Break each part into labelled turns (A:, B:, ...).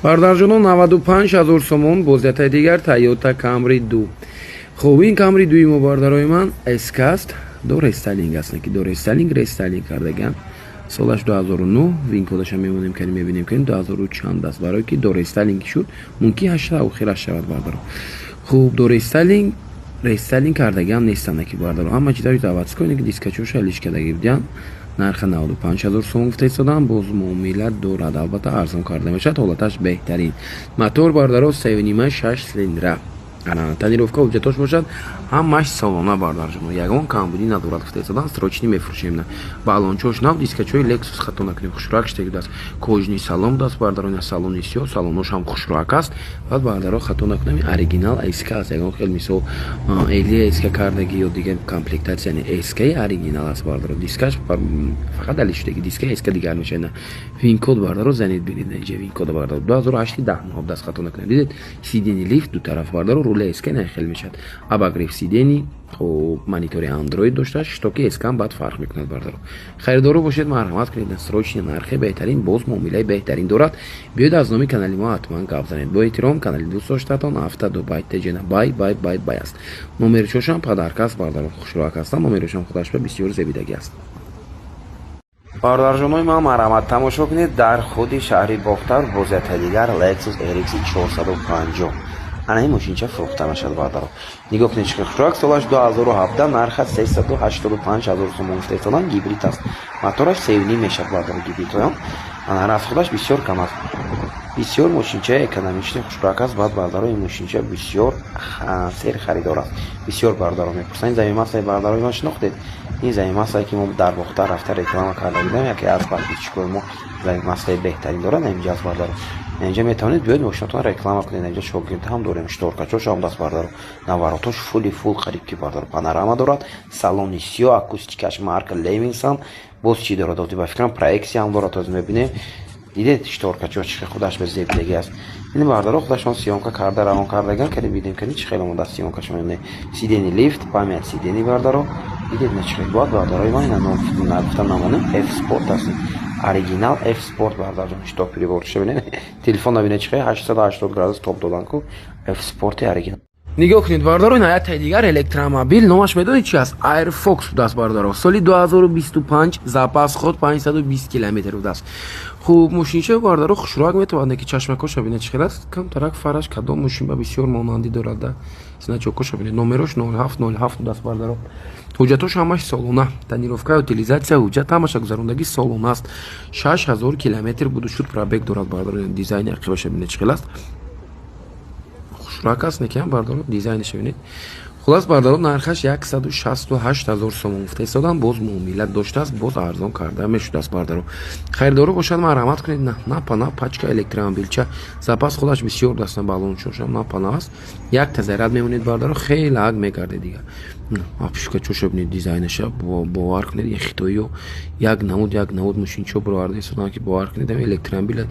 A: Бардарҷонон, 95 ҳазор сомон бозиятаи дигар Тойота Камри 2. Хуб, ин Камри 2 мо, бардарои ман, СК аст, до рестайлинг аст, ки до рестайлинг, рестайлинг кардагиам. Солаш 2009, ВИН-кодаша мемонем, кани мебинем, ки 2000 чанд аст, барое ки до рестайлинг шуд, мумкин ҳашта охираш шавад, бардаро. Хуб, до рестайлинг, рестайлинг кардагиам нестанд, ки бардаро, ҳама чизаи заводской, ки дискачоша алиш кардаги будиам. Нарха 95 ҳазор сом гуфта истодам, боз муомила дорад, албатта арзон карда мешавад. Ҳолаташ беҳтарин. Мотор, бардаро, сеюнима, шаш цилиндра. Тонировка, ҳуҷҷатош бошад, ҳамаш солона, бардарҷоно, ягон камбудӣ надорад, гуфта истодам, срочный мефурӯшем. Балончош нав, дискачои Лексус, хато накунем, хушрӯак штеги будааст, кожаный салон будааст, бардаро, салони сиёҳ, салонош ҳам хушрӯак аст. Баъд, бардаро, хато накунем, оригинал СК аст, ягон хел мисол эли СК кардаги ё дигар комплектация не, СКи оригинал аст, бардаро. Дискаш фақат али шудаги, диска СК дигар мешавад. ВИН-код, бардаро, занед, бинед инҷа ВИН-кода, бардаро, 2008 10 моҳ будааст, хато накунем. Дидед, сиденье лифт ду тараф, бардаро, руля СК на хел мешавад, обогрев сидений. Хуб, монитори Андроид дошта, штоки СК баъд фарқ мекунад, бардаро. Харидоро бошед, марҳамат кунед, срочный, нархи беҳтарин, боз муомилаи беҳтарин дорад. Биёед, аз номи канали мо ҳатман гап занед. Бо эҳтиром, канали дӯст доштатон Авто Дубай Теҷена. Бай, бай, бай, бай аст. Номерчошам подарка аст, бардаро, хушрӯак ҳастам, номерошам худаш ба бисёр зебидагӣ аст.
B: Бародарҷонои ман, марҳамат, тамошо кунед, дар худи шаҳри Бохтар бозията дигар Lexus RX 450, ана ин мошинча фурӯхта мешавад. Бародаро, нигоҳ кунед, чӣ хушрӯак. Солаш 2017, нарха 385 ҳазор сомон гуфта истодам. Гибрид аст, мотораш севним мешавад, бародаро. Гибридҳоям ана расходаш бисёр кам аст, бисёр мошинчаи экономичный, хушрӯак аст. Баъд, бародаро, ин мошинча бисёр серхаридор аст, бисёр бародаро мепурсанд. Ин замимасаи, бародарои ман, шинохтед? Ин замимасае, ки мо дар Бохтар рафта реклама карда будем, яке аз подписчикои мо замимасаи беҳтарин дорад. Инҷа аст, бародаро, инҷа метавонед биёед, мошинатон реклама кунед. Инҷа шогирд ҳам дорем, шторкачош ҳам даст, бародаро, наворотош фули фул қариб ки, бародаро, панорама дорад, салони сиёҳ, акустикаш марка Левинсон. Боз чӣ дорад? Ба фикрам, проексия ҳам дорад, ҳозир мебинем. Дидед, шторкачо чӣ худаш ба зебидагӣ аст. Ин бародаро худашон съёмка карда равон кардаган, кани бидем, кани чӣ хел омода съёмкашон. Сиденье лифт, память сидений, бародаро, дидед на чӣ хел бояд. Бародарои ман, ина нагуфта намонем, F Sport аст, оригинал F Sport, бародарҷон. Штоп приборша бинед, телефон набинед, чӣ хел 880 градус топ додан ку, F Sport оригинал.
A: Нигоҳ кунед, бародаро, ин аятай дигар электромобил, номаш медонед чи аст? Airfox будааст, бародаро. Соли 2025, запас ход 520 километр будааст. Хуб, мошинча, бародаро, хушрӯак метавонад, ки чашмакоша бинед, чӣ хел аст, камтарак фараш кадом мошин ба бисёр монандӣ дорад да, значокоша бинед. Номерош 0707 будааст, бародаро. Ҳуҷҷатош ҳамаш солона, тонировка, утилизация, ҳуҷҷат ҳамаша гузарондагӣ, солона аст. 6000 километр буду шуд пробег дорад, бародаро. Дизайни ақибаша бинед, чӣ хел аст, хушрӯак аст, некиам, бародаро, дизайнеша бинед. Хулас, бародаро, нархаш 168 ҳазор сомон гуфта истодам, боз муомила доштааст, боз арзон карда мешудааст, бародаро. Харидоро бошад, марҳамат кунед. На напана пачка электромобилча, запас худаш бисёр дастан, балончошам напана аст. Як тазаряд мемонед, бародаро, хеле ак мегардед дигар. Апшка чоша бинед, дизайнаша, бовар кунед, ин хитоиё як намуд, як намуд мошинчо бироварда истодам, ки бовар кунед, ами электромобил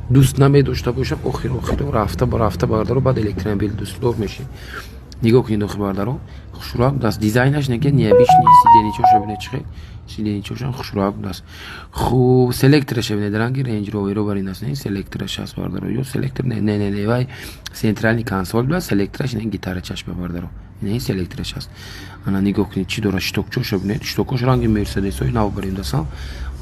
A: дӯст намедошта бошам, охир охир рафта рафта, бародаро, баъд электромобил дӯстдор мешед. Нигоҳ кунед, охи, бародаро, хушрӯак будааст, дизайнаш неке необычный. Сиденьечоша бинед, чӣ хел сиденьечошам хушрӯак будааст. Хуб, селектораша бинед, ранги Рейндж Роверо бар ин аст, не, селектораш аст, бародаро, ё селектор не, не, не, не, вай центральный консоль будааст, селектораш не, гитара чашма, бародаро, не, селектораш аст. Ана нигоҳ кунед, чӣ дорад, штокчоша бинед, штокош ранги Мерседесҳои нав барем дастам.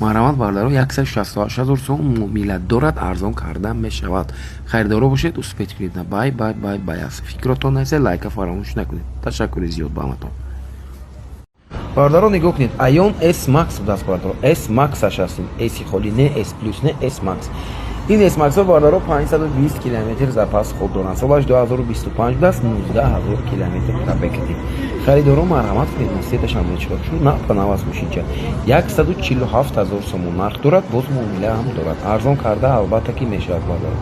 A: Марҳамат, бародаро, 168 ҳазор сом, муомила дорад, арзон карда мешавад. Харидоро бошед, успеть кунед. На бай, бай, бай, бай аст. Фикротон насе, лайка фаромӯш накунед. Ташаккури зиёд ба ҳаматон.
B: Бародаро, нигоҳ кунед, Айон S Max будааст, бародаро, S Max аш аст, S холӣ не, S плюс не, S Max. Ин S Max бародаро, 520 километр запас ход доранд. Солаш 2025 будааст, 19 000 километр пробег дид. Харидоро, марҳамат кунед. Насияташам мечиро на ба навас мошинча 147 ҳазор сомон нарх дорад, боз муомила ҳам дорад, арзон карда албатта ки мешавад, бародаро.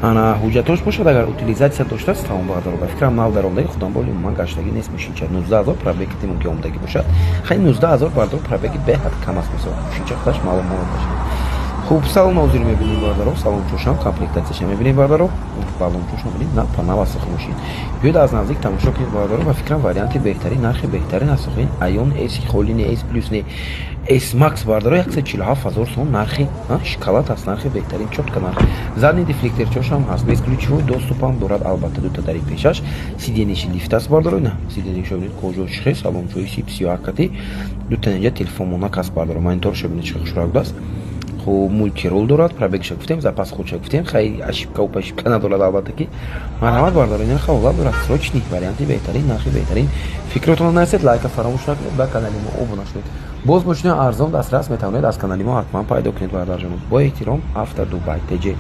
B: Ана ҳуҷҷатош бошад, агар утилизация доштааст, тамом, бародаро, ба фикрам, нав даромдаги, худам боли умуман гаштагӣ нест мошинча. 19 000 пробеги мумкин омдагӣ бошад. Хай, 19 000, бародаро, пробеги беҳад кам аст. Мисол, мошинча худаш маълум бошад. Хуб, салон ҳозир мебинем, бародаро. Салончошам, комплектатсияша мебинем, бародаро. Балончошам бинед, на панав аст мошин. Биёед, аз наздик тамошо кунед, бародаро. Ба фикрам, варианти беҳтарин, нархи беҳтарин аст. Ин Айон С холи не, С плюс не, С Макс, бародаро, 147 000 сом нархи шоколад аст, нархи беҳтарин, чётко нарх. Задний дефлекторчошам ҳаст, бесключевой доступам дорад, албатта, дута дари пешаш, сиденьяши лифт аст, бародаро. На сиденьяшо бинед, кожа чихе, салончои сип сиёҳакати, дута инҷа телефонмонак аст, бародаро. Мониторшо бинед, чихе хушрак будааст. Хуб, мультирул дорад, пробегша гуфтем, запас ходша гуфтем, хай, ошибкау пошибка надорад, албатта ки. Марҳамат, бародаро, ин ҳолат дорад. Срочный, варианти беҳтарин, нархи беҳтарин. Фикротонро нависед, лайка фаромӯш накунед, ба канали мо обуна шавед. Боз мошини арзон, дастрас метавонед аз канали мо ҳатман пайдо кунед, бародарҷонон. Бо эҳтиром, Авто Дубай ТЖ.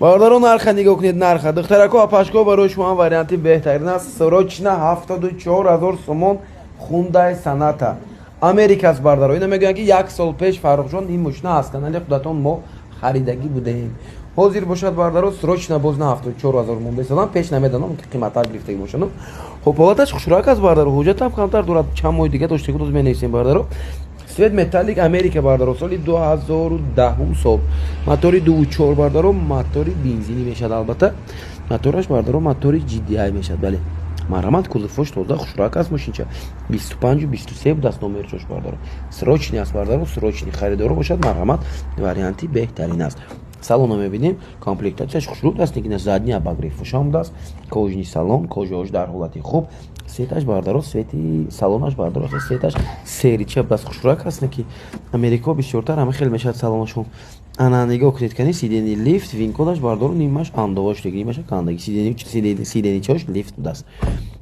A: Бародаро, нарха нигоҳ кунед, нарха. Духтарако, апашко, барои шумо ҳам варианти беҳтарин аст. Срочно 74 000 сомон, Хундай Соната, Америка аст, бародаро. Ина мегӯянд, ки як сол пеш, Фаррухҷон, ин мошина аз канали худатон мо харидагӣ будаем. Ҳозир бошад, бародаро, срочно боз на 74 000 монда истодам. Пеш намедонам, ки қиматтар гирифтагӣ бошанд. Хуб, ҳолаташ хушрак аст, бародаро, ҳуҷҷатам камтар дорад, чанд моҳи дига доштагӣ, боз менависем, бародаро. Цвет металлик, Америка, бародаро, соли 2010-ум сол, мотори 2,4, бародаро, мотори бензинӣ мешавад, албатта. Мотораш, бародаро, мотори GDI мешавад, бале. Марҳамат, кузовош тоза, хушрак аст мошинча. 25-23 будааст номерчош, бародаро. Срочный аст, бародаро, срочный. Харидоро бошад, марҳамат, варианти беҳтарин аст. Салонро мебинем, комплектатсияш хушруд аст, лекин задний обогревшам будааст, кожаный салон, кожаош дар ҳолати хуб, цветаш, бародаро, цвети салонаш, бародаро, цветаш серича будааст, хушрак аст, ки Америко бисёртар ҳама хел мешавад салонашон. Ана нигоҳ кунед, кани сиденьи лифт, винкодаш, бародаро, нимаш андовош, нимаша кандаги, сиденьячош лифт будааст,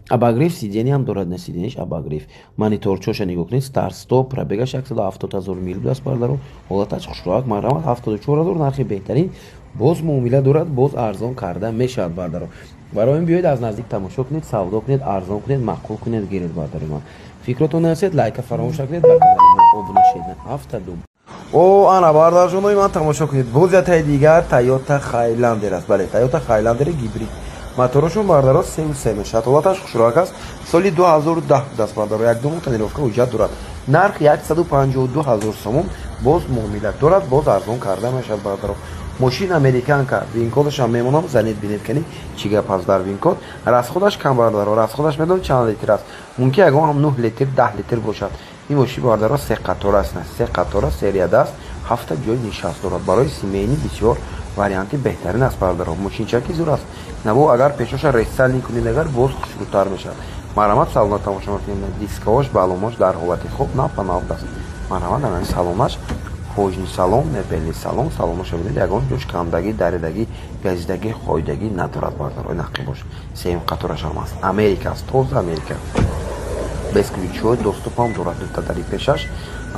A: обогрев сиденья ҳам дорад, на сиденьяш обогрев. Мониторчоша нигоҳ кунед, старт стоп, пробегаш 170 000 мил будааст, бародаро, ҳолаташ хушроак. Марҳамат, 74 000, нархи беҳтарин, боз муомила дорад, боз арзон карда мешавад, бародаро. Барои ин биёед, аз наздик тамошо кунед, савдо кунед, арзон кунед, маъқул кунед, гиред, бародари ман. Фикротон нависед, лайка фаромӯш накунед, ба канали мо обуна шед. Автоду
B: О, ана, бародарҷонои ман, тамошо кунед, боз ятаи дигар Тойота Хайландер аст. Бале, Тойота Хайландери гибрид, моторошон, бародаро, 3,3 мешавад, ҳолаташ хушрак аст, соли 2010 будааст, бародаро, якдуму тонировка, ҳуҷҷат дорад. Нарх 152 000 сомон, боз муомила дорад, боз арзон карда мешавад, бародаро. Мошин американка, винкодашам мемонам, занед, бинед, кани чӣ гап аст дар винкод. Расходаш кам, бародаро, расходаш медонам чанд литр аст, мумкин ягон ҳам 9 литр, 10 литр бошад. Ин мошин, бародаро, се қатор аст, се қатора, серияда аст, ҳафта ҷои нишаст дорад, барои семейный бисёр варианти беҳтарин аст, бародаро. Мошинчаки зур аст набо, агар пешоша рестайлинг кунед, агар боз хушрӯтар мешавад. Марҳамат, салона тамошо мекунем, дискаош, баломош дар ҳолати хуб, нав ба нав аст. Марҳамат, ана салонаш, кожаный салон, мебельный салон. Салоноша бинед, ягон ҷош кандагӣ, даридагӣ, газидагӣ, хойдагӣ надорад, бародаро. Нақибош сеюм қаторашам аст, Америка аст, тоза Америка, бесключевой доступам дорад, дута дари пешаш,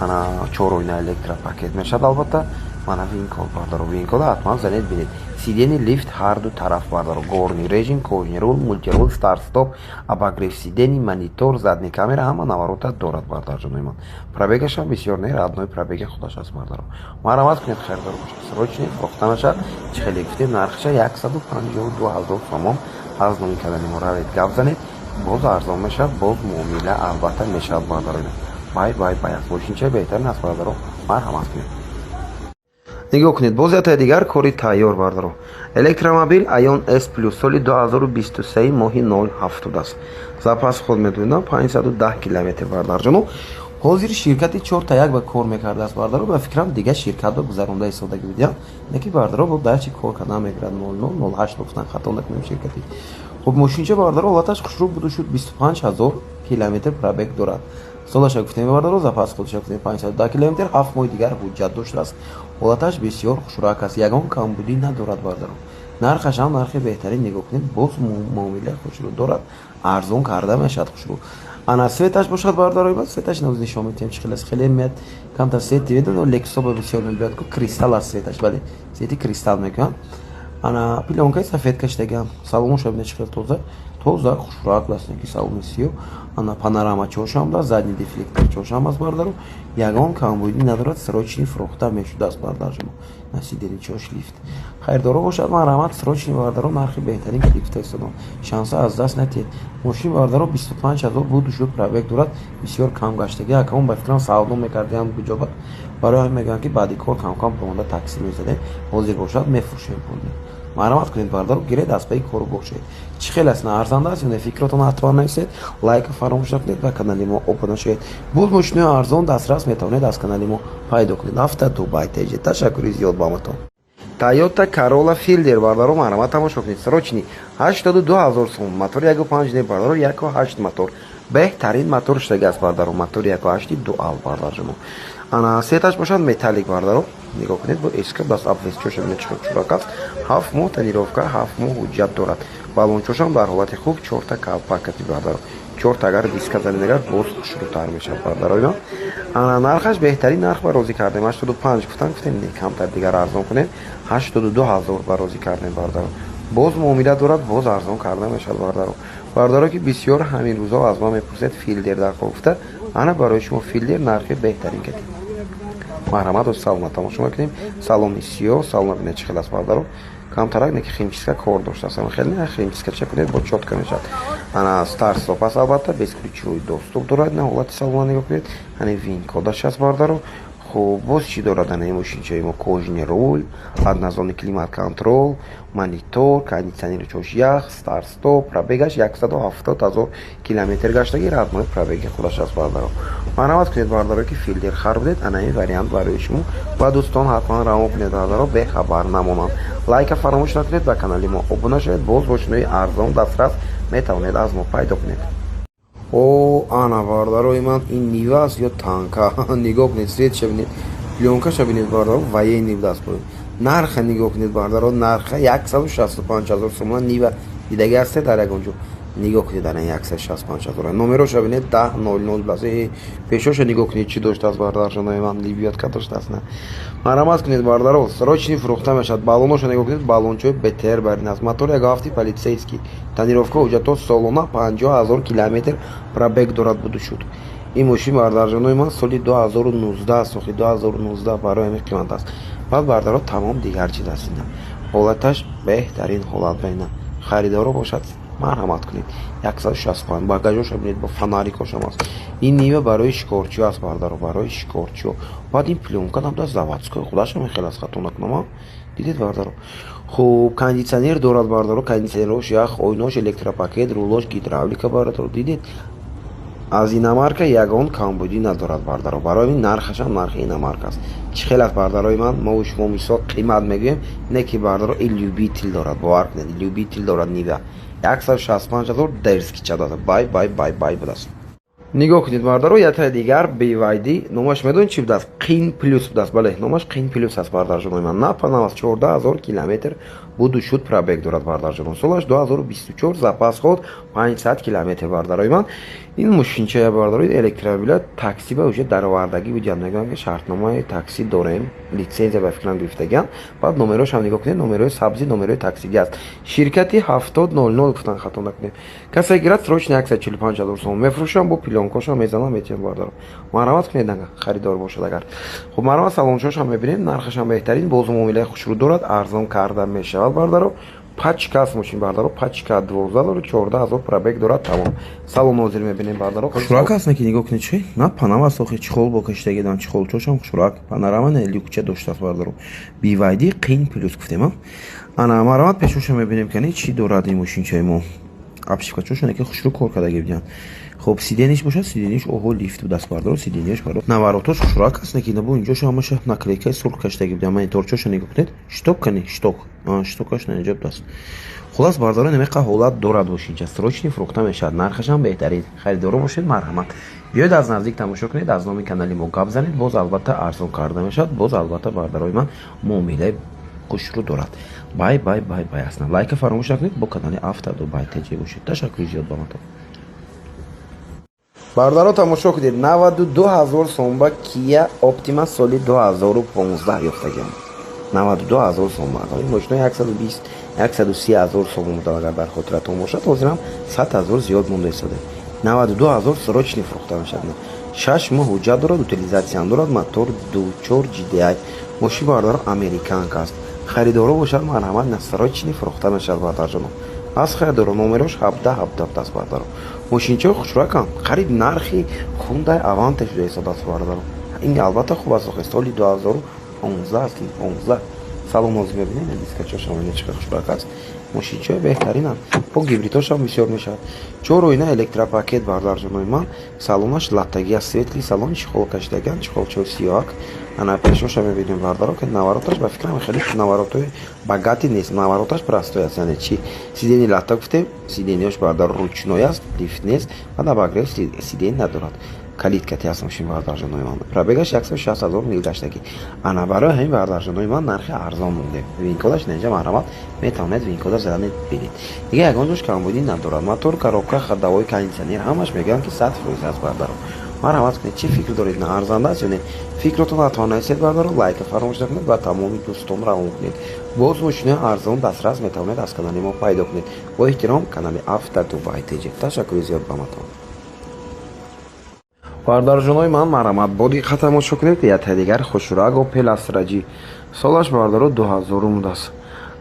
B: ана чороина электропакет мешавад, албатта. Мана винкод, бардаро, винкода ҳатман занед, бинед. Сиденьи лифт ҳарду тараф, бардаро, горный режим, кожаный рул, мультирул, старт стоп, обогрев сидений, монитор, задний камера, ҳама наворота дорад, бардарҷонои ман. Пробегашам бисёр не, родной пробеги худаш аст, бардаро. Марҳамат кунед, харидор бошад, срочный фурӯхта мешавад. Чӣ хеле гуфтем, нархша 152 000 сомон. Аз номи канали мо равед, гап занед, боз арзон мешавад, боз муомила албатта мешавад, бардаро. Бай бай бай аст, мошинчаи беҳтарин аст, бардаро, марҳамат кунед. Нигоҳ кунед, боз ятаи дигар кори тайёр, бардаро. Электромобил Айон С плюс, соли 2023, моҳи 07 аст. Запас ход медонам 510 километр, бардарҷоно.
A: Ҳозир ширкати чорта як ба кор мекардааст, бардаро. Ба фикрам, дигар ширкат ба гузаронда истодагӣ будиям, леки, бардаро, бо дачи кор кардан мегирад. 0008 гуфтан, хато накунем, ширкати. Хуб, мошинча, бардаро, ҳолаташ хушрӯ буду шуд, 25 000 километр пробег дорад. Солаша гуфтем, бардаро, запас ходша гуфтем, 510 километр, 7 моҳи дигар ҳуҷҷат доштааст. Ҳолаташ бисёр хушрак аст, ягон камбудӣ надорад, бардаро. Нархашам нархи беҳтарин, нигоҳ кунед, боз муомилаи хушрӯ дорад, арзон карда мешавад, хушрӯ. Ана цветаш бошад, бардаро, ба цветаш навз нишон метиҳем, чӣ хел аст. Хеле меяд камтар цвети, медонед, Лексоба бисёр мебиёд ку, кристалл аст цветаш, бале, цвети кристалл мекунад. Ана плёнкаи сафед кашидагиам. Салонша бинед, чӣ хел тоза. Тоза, хушрак ки салони сиёҳ. Ана панорама чошам да, задний дефлектор чошам аст, бародаро. Ягон камбудӣ надорад, срочный фурӯхта мешудааст, бародарҷоно. На сиденье чош лифт. Хайрдоро бошад, марҳамат, срочный, бародаро, нархи беҳтарин гирифта истодам. Шанса аз даст натиҳед. Мошин, бародаро, 25 000 буду шуд пробег дорад, бисёр кам гаштагӣ. Акамон ба фикрам савдо мекардиам куҷоба. Барои ҳамин мегӯям, ки баъди кор камкам бомонда такси мезадем. Ҳозир бошад, мефурӯшем. Марҳамат кунед, бародаро, гиред, аз пайи кору бошед. Чӣ хел аст, на арзанда аст ё не? Фикротон ҳатман нависед, лайка фаромӯш накунед ва канали мо обуна шавед. Боз мошинои арзон дастрас метавонед аз канали мо пайдо кунед. Авто Дубай ТЖ. Ташаккури зиёд ба ҳаматон.
B: Тойота Corolla Fielder, бародаро, марҳамат, тамошо кунед. Срочный 82 000 сом. Мотор 1.5 не, бародаро, 1.8 мотор. Беҳтарин мотор шудаги аст, бародаро. Мотори 1.8 дуал, бародарҷоно. Ана цвет аш бошад металлик, бародаро. Нигоҳ кунед, бо эска даст обвес чоша бинед, чӣ хел аст. 7 моҳ тонировка, 7 моҳ ҳуҷҷат дорад. Баллончошам дар ҳолати хуб, чорта калпакати, бародаро. Чорта агар диска занед, агар боз хушрӯтар мешавад, бародарои ман. Ана нархаш беҳтарин нарх ба розӣ кардем. 85 гуфтан, гуфтем, не, камтар дигар арзон кунем. 82 000 ба розӣ кардем, бародаро. Боз муомила дорад, боз арзон карда мешавад, бародаро. Бародаро, ки бисёр ҳамин рӯзҳо аз ман мепурсед, Филдер дар кор гуфта, ана барои шумо Филдер нархи беҳтарин кардем. Марҳамат, салона тамошо мекунем. Салони сиёҳ, салона бинед, чӣ хел аст, бародаро. Камтарак не ки химчистка кор доштааст, хеле не, химчистка ча кунед, бо чётко мешавад. Ана старт стоп аст, албатта бесключевой доступ дорад. На ҳолати салона нигоҳ кунед, ани VIN кодаш аст, бародаро. Хуб, боз чӣ дорад ана мошинчаи мо? Кожаный руль, однозонный климат контроль, монитор, кондитсионери чош ях, старт стоп. Пробег аш 170 000 километр гаштаги, родной пробег и худаш аст, бародаро. Марҳамат кунед, бародаро, ки Филдер хар будед, ана ин вариант барои шумо. Ва дӯстон ҳатман равон кунед, бародаро, бехабар намонанд. Лайка фаромӯш накунед, ба канали мо обуна шавед. Боз мошинои арзон дастрас метавонед аз мо пайдо кунед.
A: О, ана, бародарои ман, ин Нива аст ё танка? Нигоҳ кунед, цвет ша бинед, плёнка ша бинед, бародаро, военный будааст. Нарха нигоҳ кунед, бародаро, нарха 165 000 сомона. Нива дидаги ҳастед дар ягон ҷо? Нигоҳ кунед, ана 165 000. Номероша бинед, 1000 будааст. Пешоша нигоҳ кунед, чӣ доштааст, бародарҷонои ман, лебёдка доштааст. На, марҳамат кунед, бародаро, срочный фурӯхта мешавад. Баллоноша нигоҳ кунед, баллончои БТР барин аст. Мотор як ҳафти, полицейский, тонировка, ҳуҷҷатҳо солона, 50 000 километр пробег дорад. Буду шуд ин мошин, бародарҷонои ман, соли 2019 аст, охи 2019, барои ҳамин қимат аст. Баъд, бародаро, тамом, дигар чиз аст. Ина ҳолаташ беҳтарин ҳолат ба ина. Харидоро бошад, марҳамат кунед. 165. Багажоша бинед, бо фонарик ошам аст. Ин Нива барои шикорчиё аст, бародаро, барои шикорчиё. Баъд ин плёнка набуда, заводской худашам хел аст, хато накунам. Дидед, бародаро? Хуб, кондитсионер дорад, бародаро, кондитсионерош ях, ойнош электропакет, рулош гидравлика, бародаро. Дидед, аз иномарка ягон камбудӣ надорад, бародаро. Барои ин нархашам нархи иномарка аст. Чӣ хел аст, бародарои ман? Мо шумо мисол қимат мегӯем, не ки, бародаро, ин любитель дорад, бовар кунед, любитель дорад. Нива 165 000, дерзкий ча дорад. Бай бай бай бай будааст.
B: Нигоҳ кунед, бародаро, яктаи дигар BYD. Номаш медонед чӣ будааст? Қин плюс будааст. Бале, номаш Қин плюс аст, бародарҷонои ман. На панам аст, 14 000 километр буду шуд пробег дорад, бародарҷонон. Солаш 2024, запас ход 500 километр, бародарои ман. Ин мошинчая, бародарои, электромобиля такси ба уже даровардагӣ будиам. Мегӯям, ки шартномаи такси дорем, литсензия ба фикрам гирифтагиам. Баъд номерошам нигоҳ кунед, номерои сабзи, номерои таксигӣ аст. Ширкати 7000 гуфтан, хато накунем. Касе гирад, срочно 145 000 сомон мефурӯшам, бо плёнка шам мезанам, метиҳам, бародаро. Марҳамат кунед, харидор бошад агар. Хуб, марҳамат, салончошам мебинем, нархашам беҳтарин, боз муомилаи хушрӯ дорад, арзон карда мешавад, бародаро. Пачка аст мошин, бардаро, пачка 12 дорад, 14 000 пробег дорад, тамом. Салон ҳозир мебинем, бардаро.
A: Хушрак аст, ки нигоҳ кунед, чи на панам аст, охи чехол бо кашидагидан, чехолчошам хушрак, панорама не, люкча доштааст, бардаро. BYD Қин плюс гуфтем. Ана, марҳамат, пешоша мебинем, кани чӣ дорад ин мошинчаи мо. Обшивка чошоне ки хушрӯ кор кардаги будиям. Хуб, сиденье ш бошад, сиденье ш оҳо лифт будааст, бардаро. Сиденье ш баро наворот ош хушрак аст, ки набо инҷоша ҳамаша наклейка и сурх кашидаги будиям. Мониторчоша нигоҳ кунед, шток кани, шток, шток аш наинҷо будааст. Хулас, бардаро, намеқа ҳолат дорад мошинча. Срочный фурӯхта мешавад, нархашам беҳтарин. Харидоро бошед, марҳамат, биёед, аз наздик тамошо кунед, аз номи канали мо гап занед. Боз албатта арзон карда мешавад, боз албатта, бардарои ман, муомилаи хушрӯ дорад. Бай бай бай бай ҳастам. Лайка фаромӯш накунед, бо канали Авто Дубай ТЖ бошед. Ташаккури зиёд ба матон.
B: Бародаро, тамошо кунед, 92 000 сом ба Кия Оптима соли 2015 ёфтагиам. 92 000 сом. Ин мошино 120, 130 ҳазор сом буда, агар дар хотиратон бошад. Ҳозирам 100 000 зиёд монда истодаем. 92 000 срочный фурӯхта мешавад. 6 моҳ ҳуҷҷат дорад, утилизатсияам дорад, мотор 2.4 GDI. Мошин, бародаро, американка аст. Харидоро бошад, марҳамат, на срочный фурӯхта мешавад, бародарҷоно. Аз харидоро номерош 17 17 аст, бародаро. Мошинчаи хушракам, қариб нархи Хундай Аванте шуда истодааст, бародаро. Ин албатта хуб аст, охи соли 2015 аст, 15. Салон ҳозир мебинед, дискачошам чӣ хушрак аст. Мошинчаи беҳтаринанд, бо гибридошам бисёр мешавад. Чор оина, электропакет, бародарҷонои ман. Салонаш латтагӣ аст, светлый салон, чехол кашидаган, чехолчаи сиёҳак. Ана пешоша мебинем, бардаро, ки навороташ, ба фикрам, хеле наворотои богатый нест, навороташ простой аст. Яъне чи, сиденье латта гуфтем, сиденьеош, бардар, ручной аст, лифт нест ва обогрев сиденье надорад. Калиткати аст мошин, бардарҷонои ман. Пробегаш 160 000 мил гаштагӣ. Ана барои ҳамин, бардарҷонои ман, нархи арзон мондем. ВИН-кодаш инҷа, марҳамат, метавонед ВИН-кода задан бинед. Дига ягон ҷош камбудӣ надорад. Мотор, коробка, ходовой, кондитсионер, ҳамаш мегӯянд, ки 100% аст, бардаро. Марҳамат кунед, чӣ фикр доред, на арзанда аст ё не? Фикротон ҳатман нависед, бардаро, лайка фаромӯш накунед ва тамоми дӯстон равон кунед. Боз мошинои арзон дастрас метавонед аз канали мо пайдо кунед. Бо эҳтиром, канали Авто Дубай ТЖ. Ташаккури зиёд ба матон. Бародарҷонои ман, марҳамат, бо диққат тамошо кунед. Яте дигар хушрак Опел Астра J, солаш, бародаро, 2000 аст.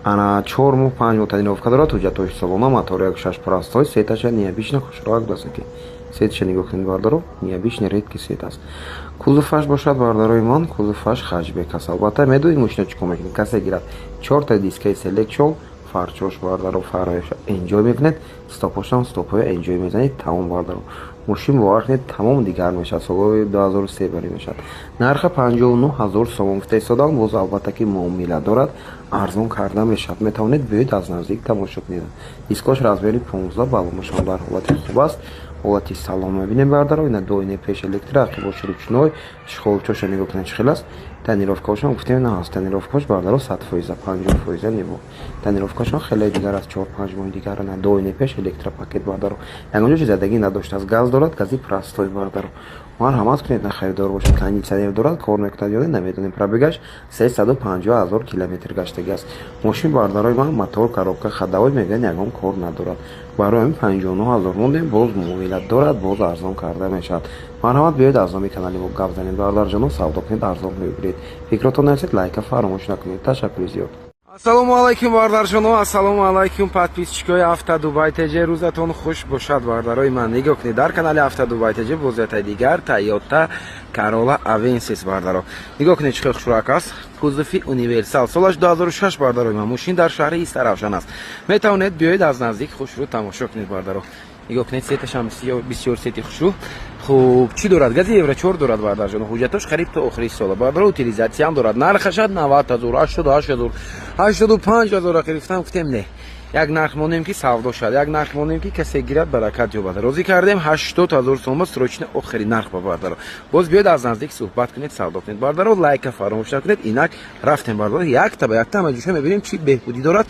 B: Ана 4 моҳ, 5 моҳ тонировка дорад, ҳуҷҷатҳои солона, мотор 1.6 простой, цветаша необычно хушрак даст, ки цветаша нигоҳ кунед, бародаро, необычный, редкий цвет аст. Кузоваш бошад, бародарои ман, кузоваш хэтчбек аст. Албатта медонед, мошина чӣ кор мекунед, касе гирад, чорта дискаи селекшон, фарчош, бардаро, фараш энҷой мекунед, стопошам стопҳои энҷой мезанед, тамом, бардаро. Мошин, бовар кунед, тамом дигар мешавад, солҳои 2003 барӣ мешавад. Нарха 59 000 сомон гуфта истодам, боз албатта ки муомила дорад, арзон карда мешавад. Метавонед биёед, аз наздик тамошо кунед. Дискош размери 15, баллонашам дар ҳолати хуб аст. Ҳолати салон мебинем, бардаро, ина ду оинаи пеш электро, ақибош ручной, чехолчоша нигоҳ кунед, чӣ хел аст. Тонировкаошам гуфтем, на ҳаст. Тонировкаош, бардаро, 100%, 50% небо. Тонировкаошон хеле дигар аст, 4-5 моҳи дигар. На ду оинаи пеш, электропакет, бардаро, ягон ҷо задагӣ надоштааст. Газ дорад, гази простой, бардаро. Марҳамат кунед, на харидор бошед. Кондитсионер дорад, кор мекунад ё не, намедонем. Пробегаш 350 000 километр гаштагӣ аст мошин, бардарои ман. Мотор, коробка, ходовой, мегӯянд, ягон кор надорад. Барои ҳамин 59 000 мондем, боз муомила дорад, боз арзон карда мешавад. Марҳамат, биёед, аз номи канали мо гап занед, бародарҷоно, савдо кунед, арзон мебиред. Фикротон нависед, лайка фаромӯш накунед. Ташаккури зиёд.
A: Ассалому алайкум, бародарҷоно, ассалому алайкум, подписчикои Авто Дубай ТЖ. Рӯзатон хуш бошад, бародарои ман. Нигоҳ кунед, дар канали Авто Дубай ТЖ бозиятаи дигар Тойота Карола Авенсис, бардаро. Нигоҳ кунед, чӣ хел хушрак аст. Кузови универсал, солаш 2006, бардарои ман. Мошин дар шаҳри Истаравшан аст. Метавонед биёед, аз наздик хушрӯ тамошо кунед, бардаро. Нигоҳ кунед, цветашам бисёр цвети хушрӯ. Хуб, чӣ дорад? Гази евро 4 дорад, бардарҷоно. Ҳуҷҷатош қариб то охири сола, бардаро. Утилизатсиям дорад. Нархашад 90 000, 88 000, 85 000 гирифтам, гуфтем не, як нарх монем, ки савдо шавад, як нарх монем, ки касе гирад, баракат ёбад. Розӣ кардем, 80 000 сома срочно, охири нарх ба, бардаро. Боз биёед, аз наздик суҳбат кунед, савдо кунед, бардаро. Лайка фаромӯш накунед. Инак рафтем, бардаро, якта ба якта ҳама ҷӯша мебинем, чӣ беҳбудӣ дорад,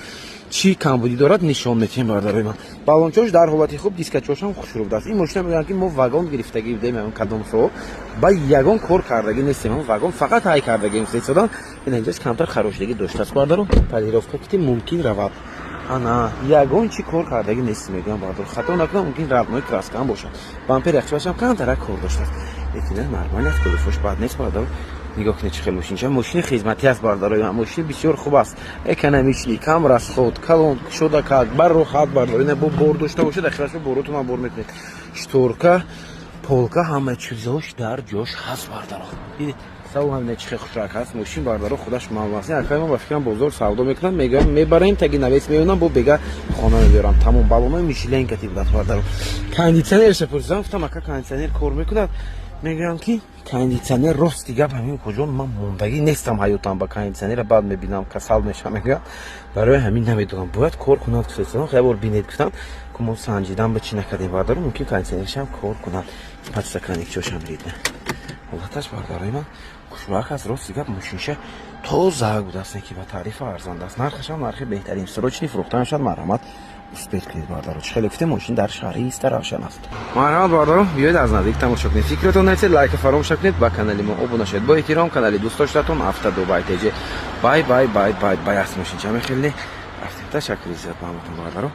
A: чӣ камбудӣ дорад, нишон метиҳем, бардарои ман. Баллончош дар ҳолати хуб, дискачошам хушрӯб аст. Ин мошина мегӯянд, ки мо вагон гирифтагӣ будем, кадом со ба ягон кор кардагӣ нестем, вагон фақат ҳай кардагӣ истодан. Ин инҷас камтар харошидагӣ доштааст, бардаро. Полировка кити мумкин равад. Ана ягон чӣ кор кардагӣ нест, мегӯям, бардаро. Хато накунам, мумкин родной краскаам бошад. Бампер яхчибашам камтарак кор доштааст, лекин нормально аст, кулуфош бад нест, бардаро. Нигоҳ кунед, чӣ хел мошинча. Мошини хизматӣ аст, бардаро. Мошини бисёр хуб аст, экономичный, кам расход, калон шуда как барроҳат, бардаро. Ина бо бор дошта бошед, ахираш боротонам бор мекунед. Шторка, полка, ҳама чизош дар ҷош ҳаст, бардаро. Дидед, салом, ҳамина чӣ хел хушрак аст мошин, бардаро. Худаш маълум аст. Акай мо, ба фикрам, бозор савдо мекунам, мегӯям, мебарем, таги навес меёнам, бо бега хона мебиёрам, тамом. Баллонои Мишлен кати будад, бардаро. Кондитсионерша пурсидам, гуфтам: «Ака, кондитсионер кор мекунад?» Мегӯям, ки кондитсионер, рости гап, ҳамин куҷо ман мондагӣ нестам ҳаётам ба кондитсионера, баъд мебинам, касал мешавам, мегӯям. Барои ҳамин намедонам, бояд кор кунад, гуфтам. Як бор бинед, гуфтам, ку мо санҷидан ба чӣ накардем, бардаро. Мумкин кондитсионершам кор кунад. Подстаканникчошам дида.
B: Ҳолаташ, бародарои ман, хушрӯяк аст. Рости гап, мошинша тоза будааст, ки ба таърифа арзанда аст. Нархашам нархи беҳтарин, срочный фурӯхта мешавад. Марҳамат, успеть кунед, бародаро. Чӣ хеле гуфтем, мошин дар шаҳри Истаравшан аст. Марҳамат, бародаро, биёед, аз наздик тамошо кунед. Фикратон нависед, лайка фаромӯш накунед, ба канали мо обуна шавед. Бо эҳтиром, канали дӯстдоштатон Автодубай ТЖ. Бай, бай, бай, бай, бай аст мошинча. Мехеле рафтем. Ташаккури зиёд ба ҳаматон, бародаро.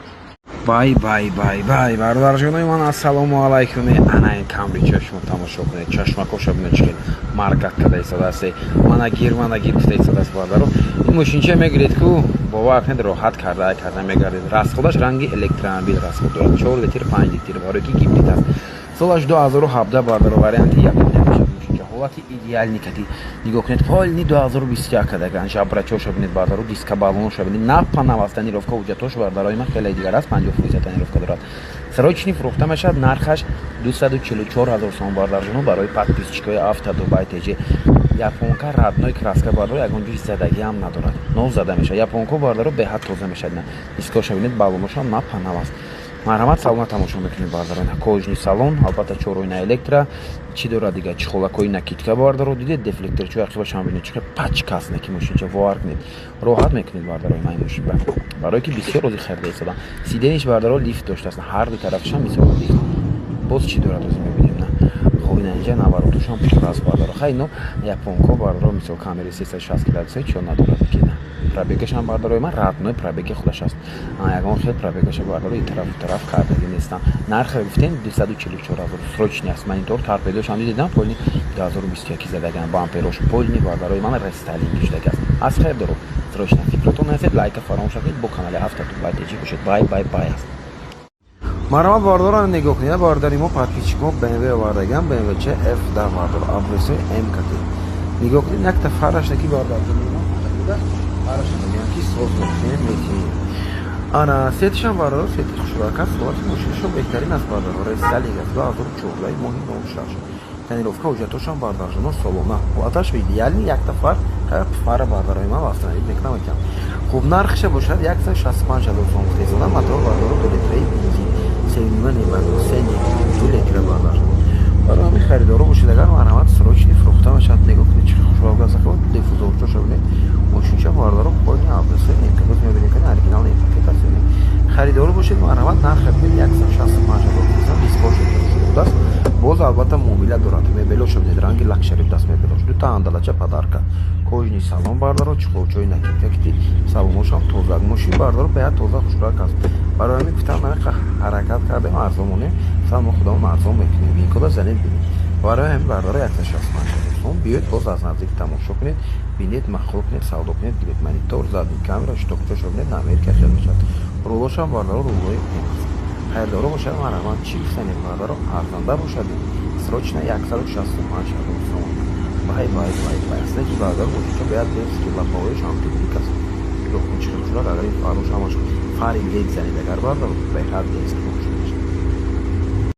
B: Бай, бай, бай, бай, бародарҷонои ман, ассалому алайкум. Ана ин Камри чашмо тамошо кунед, чашмакоша бинед, чӣ хел маркат када истодааст. Мана гир, мана гир гуфта истодааст. Бародаро, ин мошинча мегиред ку, бовар кунед, роҳат карда карда мегардед. Расходаш ранги электромобил расход дорад: 4 литр, 5 литр, барое ки гибрид аст. Солаш 2017, бародаро, варианти Япония мешавад. Мошинча ҳолати идеальный кади, нигоҳ кунед, полный 2021 кадаган. Шабрачоша бинед, бародаро, диска, баллоноша бинед, нав па нав аст. Тонировка, ҳуҷҷатош, бародарои ман, хеле дигар аст, 50% тонировка дорад. Срочный фурӯхта мешавад, нархаш 244 ҳазор сомон, бародарҷоно, барои подписчикои Автодубай ТЖ. Японка, родной краска, бардаро, ягон ҷои задагиам надорад, нов зада мешавад. Японко, бардаро, беҳад тоза мешавад. Дискоша бинед, баллоношам нав па нав аст. Марҳамат, салона тамошо мекунед, бардаро, кожаный салон, албатта, чоройна электро, чӣ дорад дига, чехолакҳои накидка, бардаро, дидед, дефлекторчои ақибашам бинед, чӣ пачка аст. Неки мошинча вовар кунед, роҳат мекунед, бардарои ман, мошин барое ки бисёр рози харида истодам. Сиденьяш, бардаро, лифт доштааст, ҳар ду тарафашам мисол лифт. Боз чӣ дорад, ози мебинем. На, хоб, ина инҷа наворотушам пур аст, бардаро. Хай, ино японко, бардаро, мисол камери 360 градуса чо надорад ки на. Пробегашам, бардарои ман, родной пробеги худаш аст, ягон хел пробегаша, бардаро, и тарафу тараф кардагӣ нестам. Нархе гуфтем 244 ҳазор, срочный аст. Монитор, торпедошам дидам, полный 2021 задаган, бамперош полный, бардарои ман, рестайлинг шудаги аст. Аз хайр дору, срочно фикротон нависед, лайка фаромӯш накунед, бо канали Автодубай ТЖ бошед. Бай, бай, бай аст. Марҳамат, бародарон, нигоҳ кунед, бародари мо, подписчикмо, БМВ овардаган, БМВ ч F10, бардар, обвесои М кати. Нигоҳ кунед, якта фараш наки, бардарҷони мо, фараша мегӯям ки соз мекунем, метиҳем. Ана сетишам, бародаро, сети хушрӯяк аст. Ҳолати мошинашо беҳтарин аст, бардаро, рестайлинг аст, 2014, моҳи 06. Тонировка, ҳуҷҷатошам, бардарҷоно, солона. Ҳолаташ идеальный, якта фар, фара, бардарои ман, восстановить мекунам, метиҳам. Хуб, нархша бошад 165 ҳазор сом гуфтаистодам. Мотор, бардаро, 2 литраи бензин, сенима не, се не, 2 литра, бардарҷоно. Барои ҳамин харидоро бошед агар, марҳамат, срочный фурӯхта мешавад. Нигоҳ кунед, чӣ хушрӯяк аст, диффузорчоша бинед. Мошинча, бардаро, полный обвесои МК. Мебинед, ки оригинал пакет аст. Харидору бошед, марҳамат, нархе бинед, 165 ҳазор гуфтам. Дискоша будааст, боз албатта муомила дорад. Мебелоша бинед, ранги лакшери будааст мебелош, дута андалача подарка, кожаный салон, бардаро, чехолчои накидка кити, салоношам тоза. Мошин, бардаро, беҳад тоза, хушрӯяк аст. Барои ҳамин гуфтам, ҳаракат кардем, арзон монем. Гуфтам, мо худамон арзон мекунем, инкода занед, бинед. Барои ҳамин, бардаро, 165 ҳазор сом. Биёед, боз аз наздик тамошо кунед, бинед, маъқул кунед, савдо кунед, гиред. Монитор, задний камера, щитокчоша бинед, на Америка хел мешавад. Рулошам, бардаро, рулои М аст. Хайрдоро бошад, марҳамат. Чӣ гуфтанем, бардаро, арзанда бошад, срочно 165 ҳазор сом. Бай, бай, бай, бай аст. Неки, бардаро, мошинча бояд дерски, лапаҳояш ҳам техник аст. Нигоҳ кун, чӣ хел шудад. Агар ин фарош ҳамаш фари лед занед агар, бардаро, беҳад дерски мошин.